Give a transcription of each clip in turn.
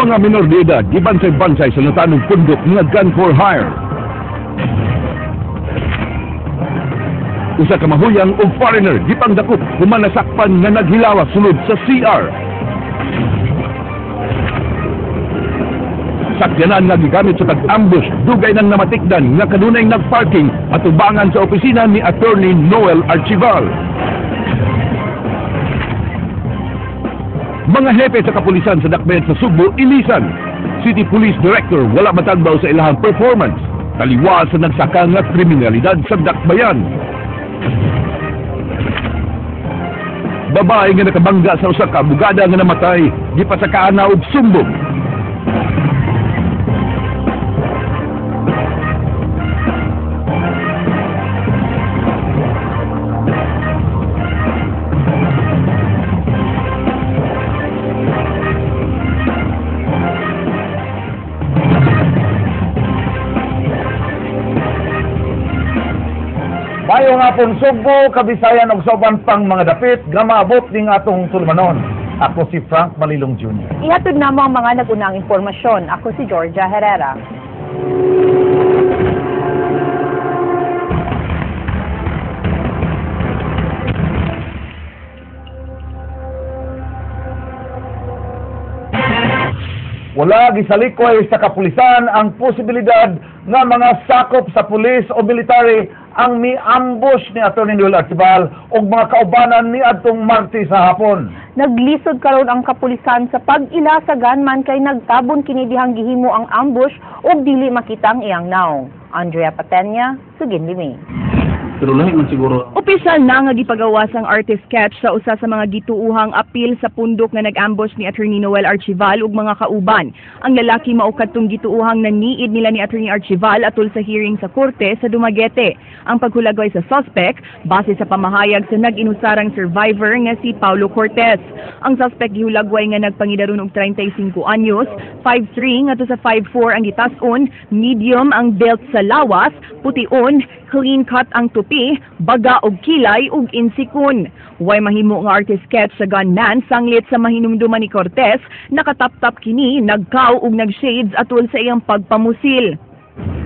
Mga minor de edad gibansay-bansay sa natanong pundok nga gun for hire. Usa ka mahuyang og foreigner gipangdakop human nasakpan nga naghilawas sulod sa CR. Sakyanan nga gigamit sa pag-ambush dugay nang namatikdan nga kanunay nagparking atubangan sa opisina ni Attorney Noel Archival. Mga hepe sa kapulisan sa Dakbayan sa Sugbo ilisan. City Police Director wala matagbaw sa ilahang performance. Taliwa sa nagsaka nga kriminalidad sa Dakbayan. Babae nga nakabangga sa usa ka abogada nga namatay, gipasakaan na og sumbong. Maayong hapon Sugbo, Kabisayan ug sa uban pang mga dapit nga maabot ning atong tulumanon. Ako si Frank Malilong Jr. Ihatod namo ang mga nagunang impormasyon. Ako si Georgia Herrera. Wala gisalikoy sa kapulisan ang posibilidad nga mga sakop sa pulis o military ang mi-ambush ni Atty. Noel Archival og mga kaubanan ni adtong Martes sa hapon. Naglisod karon ang kapulisan sa pag-ila sa gunman kay nagtabon kini dihang gihimo ang ambush ug dili makita ang iyang naong. Andrea Patenya, Sugin Limi. Pero lahi man siguro. Opisyal na nga gipagawas ang artist sketch sa usa sa mga gituuhang apil sa pundok nga nag-ambush ni Attorney Noel Archival ug mga kauban. Ang lalaki mao kadtong gituuhang naniid nila ni Attorney Archival atol sa hearing sa korte sa Dumaguete. Ang paghulagway sa suspect base sa pamahayag sa nag-inusarang survivor nga si Paulo Cortez. Ang suspect gihulagway nga nagpangidaron og 35 anyos, 5'3 ngadto sa 5'4 ang gitas-on, medium ang belt sa lawas, pution, clean cut ang tupi, baga og kilay ug insikon. Way mahimo nga artist sketch sa gunman sanglit sa mahinumduman ni Cortez, nakatap-tap kini, nagkaw ug nagshades atol sa iyang pagpamusil.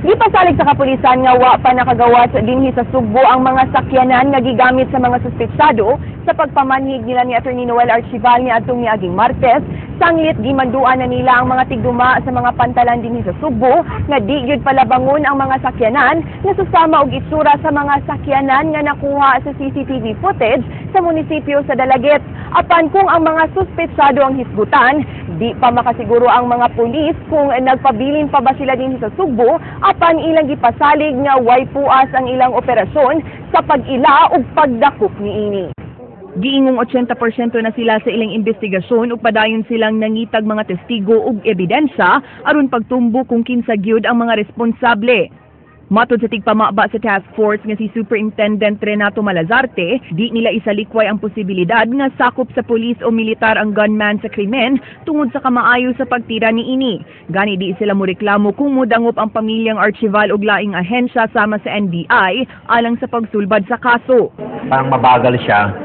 Gipasalig sa kapulisan nga wa pa nakagawas dinhi sa Sugbo ang mga sakyanan nga gigamit sa mga suspetsado sa pagpamanhig nila ni Attorney Noel Archival ni adtong niaging Martes. Sanglit gimanduan na nila ang mga tigduma sa mga pantalan dinhi sa Sugbo nga di gyud palabangon ang mga sakyanan nga susama og itsura sa mga sakyanan nga nakuha sa CCTV footage sa munisipyo sa Dalaguete. Apan kung ang mga suspetsado ang hisgutan, di pa makasiguro ang mga pulis kung nagpabilin pa ba sila dinhi sa Sugbo, apan ilang gipasalig nga way puas ang ilang operasyon sa pag-ila ug pagdakop niini. Giingong 80% na sila sa ilang investigasyon ug padayon silang nangitag mga testigo ug ebidensya aron pagtumbo kung kinsa gyud ang mga responsable. Matod sa tigpamaba sa task force nga si Superintendent Renato Malazarte, di nila isalikway ang posibilidad nga sakop sa pulis o militar ang gunman sa krimen tungod sa kamaayo sa pagtira niini. Gani di sila moreklamo kung modangop ang pamilyang Archival og laing ahensya sama sa NBI alang sa pagsulbad sa kaso. Parang mabagal siya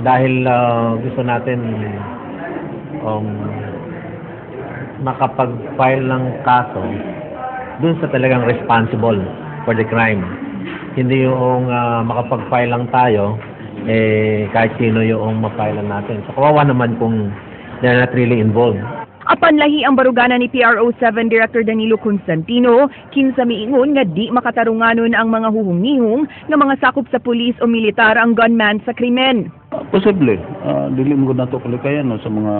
dahil gusto natin makapag-file ng kaso dun sa talagang responsible for the crime. Hindi yung makapag-file lang tayo, eh, kahit sino yung ma-file natin. So, kawawa naman kung they're not really involved. Apan lahi ang barugana ni PRO 7 Director Danilo Constantino, kinsa miingon nga di makatarunganon ang mga huhungnihong nga mga sakop sa pulis o militar ang gunman sa krimen. Posible. Dili mo nato kalikayan, no, sa mga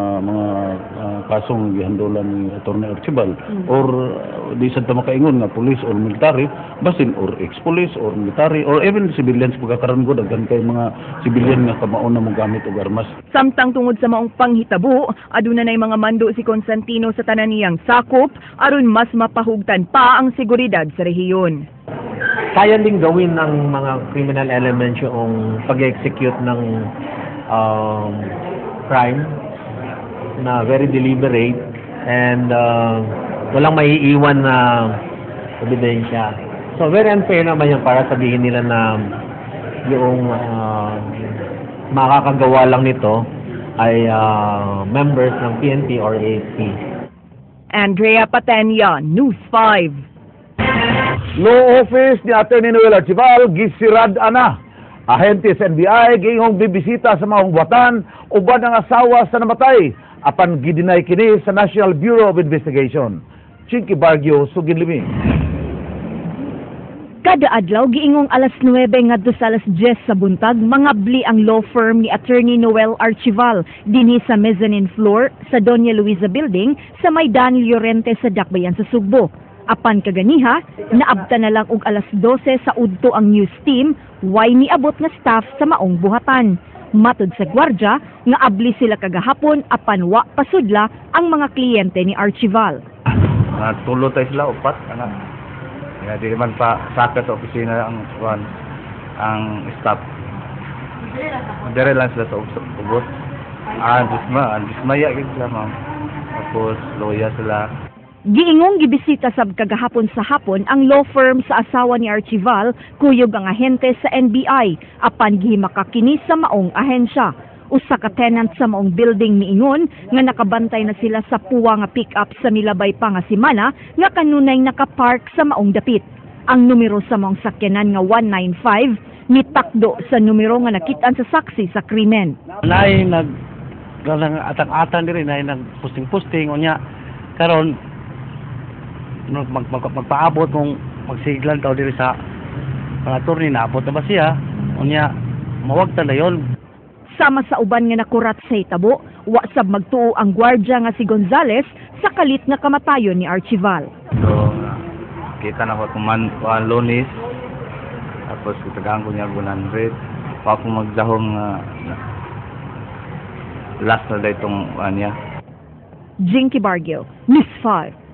kasong gihandulan ni Attorney Archival or di sad ta makaingon nga police or military, basin or ex-police or military or even civilians. Pagkakaron ko daghan kay mga civilian nga kamao na mogamit og armas. Samtang tungod sa maong panghitabo, aduna nay mga mando si Constantino sa tanan niyang sakop aron mas mapahugtan pa ang seguridad sa rehiyon. Kaya din gawin ng mga criminal elements yung pag-execute ng crime na very deliberate and walang maiiwan na ebidensya. So very unfair naman yan para sabihin nila na yung makakagawa lang nito ay members ng PNP or AFP. Andrea Patenia, News 5. Law office ni Attorney Noel Archival gisirad ana. Ahente sa NBI giingong bibisita sa maong buhatan uban ang asawa sa namatay apan gideny kini sa National Bureau of Investigation. Chinky Bargio, sugin limi. Kada adlaw giingong alas 9 ngadto sa alas 10 sa buntag, mangabli ang law firm ni Attorney Noel Archival dinhi sa mezzanine floor sa Doña Luisa Building sa may Daniel Llorente sa Dakbayan sa Sugbo. Apan kaganiha, naabta na lang og alas 12 sa udto ang news team, way niabot nga staff sa maong buhatan. Matud sa gwardya, nga abli sila kagahapon apan wa pasudla ang mga kliyente ni Archival. Mga tulo tayo sila, upat. Ana. Kaya di man pa saka sa opisina ang kuan, ang staff. Dire lang sila sa ubos. Ah, dismaya gid sila, ma'am. Tapos loya sila. Giingong gibisita sab kagahapon sa hapon ang law firm sa asawa ni Archival kuyog ang ahente sa NBI apan gihimaka kini sa maong ahensya. Usa ka tenant sa maong building miingon nga nakabantay na sila sa puwa nga pick-up sa milabay pa nga semana nga kanunay nakapark sa maong dapit. Ang numero sa maong sakyanan nga 195 mitakdo sa numero nga nakit-an sa saksi sa krimen. Naay nag galang atang-atang diri, naay nag posting-posting, unya karon no, magpaabot kung magsiglan tao diri sa mga attorney, naabot na ba siya, unya mawagtan na yon. Sama sa uban nga nakurat sa hitabo, wa sab magtuo ang gwardya nga si Gonzales sa kalit nga kamatayon ni Archival. So, kita na ko kuman kuan Lunes. Tapos gitagaan ko niya 100. Pa ko magdahom nga last na itong kuan niya. Jinky Bargio, News 5.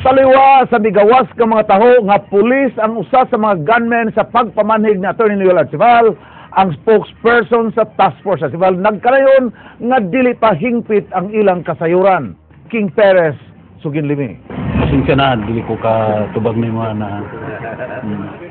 Taliwa sa migawas ka mga taho nga pulis ang usa sa mga gunmen sa pagpamanhig ni Attorney Noel Archival, ang spokesperson sa Task Force Archival nagkanayon nga dili pa hingpit ang ilang kasayuran. King Perez, sugin limi. Pasensya na, dili ko ka tubag ni mga na.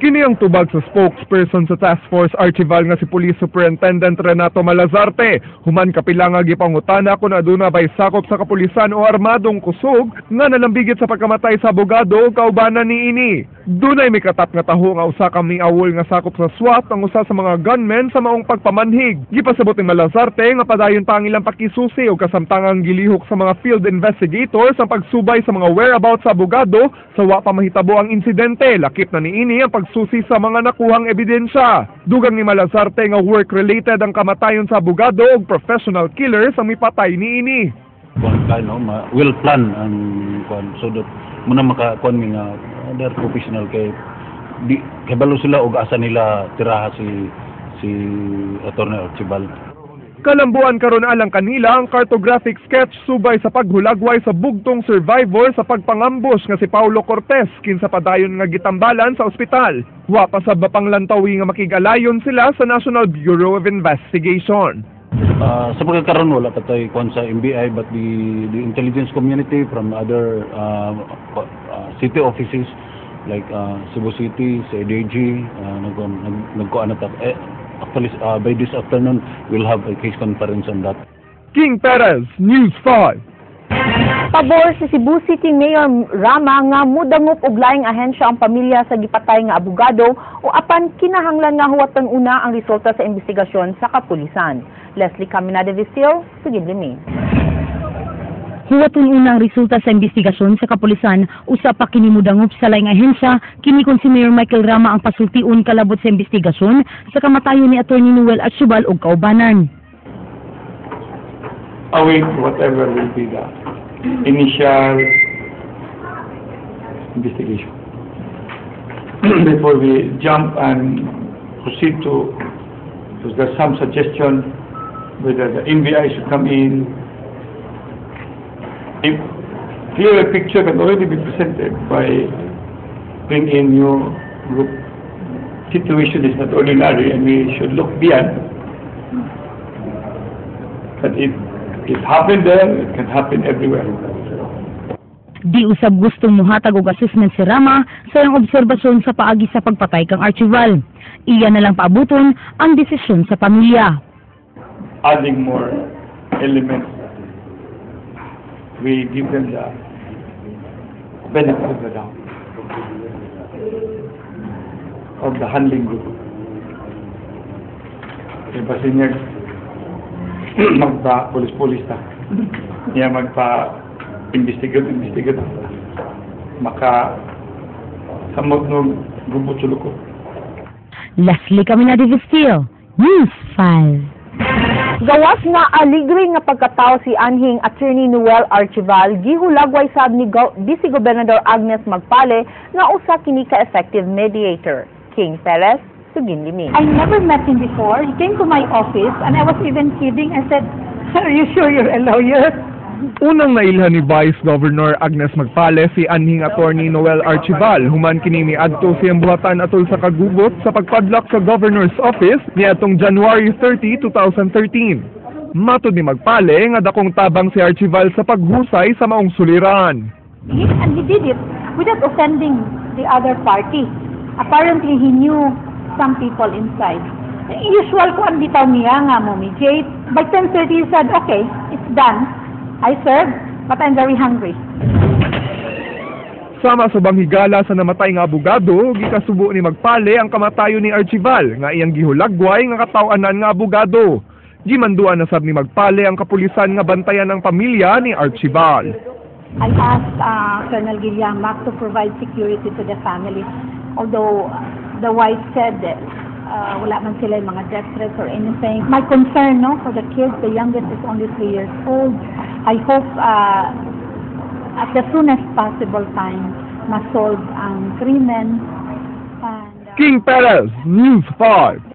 Kini ang tubag sa spokesperson sa Task Force Archival nga si Police Superintendent Renato Malazarte. Human kapila nga gipangutana kung aduna bay sakop sa kapulisan o armadong kusog nga nalambigit sa pagkamatay sa abogado o kaubanan niini. Dunay mikatap nga taho nga usa ka miawol nga sakop sa SWAT ang usa sa mga gunmen sa maong pagpamanhig. Gipasabot ni Malazarte nga padayon pa ang ilang pakisusi o kasamtangang gilihok sa mga field investigators ang pagsubay sa mga whereabouts sa abogado sa wa pa mahitabo ang insidente. Lakip na niini ang pagsusi sa mga nakuhang ebidensya. Dugang ni Malazarte nga work-related ang kamatayon sa abogado ug professional killers ang mipatay niini. Kuan ka no, well plan ang kuan so that muna maka kuan mi nga they're professional kay di kabalo sila og asa nila tiraha si Attorney Archibald. Kalambuan karon alang kanila ang cartographic sketch subay sa paghulagway sa bugtong survivor sa pagpangambush nga si Paulo Cortez kinsa padayon nga gitambalan sa ospital. Wa pa sa bapanglantawi nga makig-alayon sila sa National Bureau of Investigation. Sa pagkakaroon wala pa tayo kuan sa NBI, but the intelligence community from other city offices like Cebu City, sa ADG, nag, nag, nagkuan na ta. Eh, actually, by this afternoon we'll have a case conference on that. King Perez, News 5. Pabor si Cebu City Mayor Rama nga mudangop og laing ahensya ang pamilya sa gipatay nga abogado o apan kinahanglan nga huwatan una ang resulta sa investigasyon sa kapulisan. Leslie Caminada Visil, sugid limi. Huwaton una ang resulta sa investigasyon sa kapulisan, usa pa kini mudangop sa laing ahensya, kini kung si Mayor Michael Rama ang pasultion kalabot sa investigasyon sa kamatayon ni Attorney Noel Archival ug kaubanan. Await whatever will be the initial investigation before we jump and proceed to, because there's some suggestion whether the NBI should come in. If clearer picture can already be presented by bring in new group. Situation is not ordinary and we should look beyond. But if it happened there, it can happen everywhere. Di usab gustong muhatag og assessment si Rama sa iyang obserbasyon sa paagi sa pagpatay kang Archival. Iya na lang paabuton ang desisyon sa pamilya. Adding more elements, we give them the Benefit of the doubt of the handling group. Kaya basin niya magpa pulis-pulis ta. Niya magpa investigate, investigate. Maka samot no gubot sa luko. Leslie Caminada Vestil, News 5. Gawas nga aligre nga pagkatao si anhing Attorney Noel Archival, gihulagway sab ni Vice Gobernador Agnes Magpale nga usa kini ka effective mediator. King Perez, Suginlimi. I never met him before. He came to my office and I was even kidding. I said, "Are you sure you're a lawyer?" Unang nailhan ni Vice Governor Agnes Magpale si anhing Attorney Noel Archival human kini miadto siyang buhatan atol sa kagubot sa pagpadlock sa Governor's Office niadtong January 30, 2013. Matod ni Magpale nga dakong tabang si Archival sa paghusay sa maong suliran. And he did it without offending the other party. Apparently, he knew some people inside. Usual ko ang bitaw niya nga mo mediate. By 10:30, he said, "Okay, it's done. I served, but I'm very hungry." Sama sa banghigala sa namatay nga abogado, gikasubo ni Magpale ang kamatayon ni Archival nga iyang gihulagway nga kataw-anan nga abogado. Gimanduan na sab ni Magpale ang kapulisan nga bantayan ang pamilya ni Archival. I asked Colonel Guillamac to provide security to the family. Although the wife said that wala man sila yung mga death threats or anything. My concern, no, for the kids, the youngest is only 3 years old. I hope at the soonest possible time ma-solve ang krimen. And, King Perez, News 5.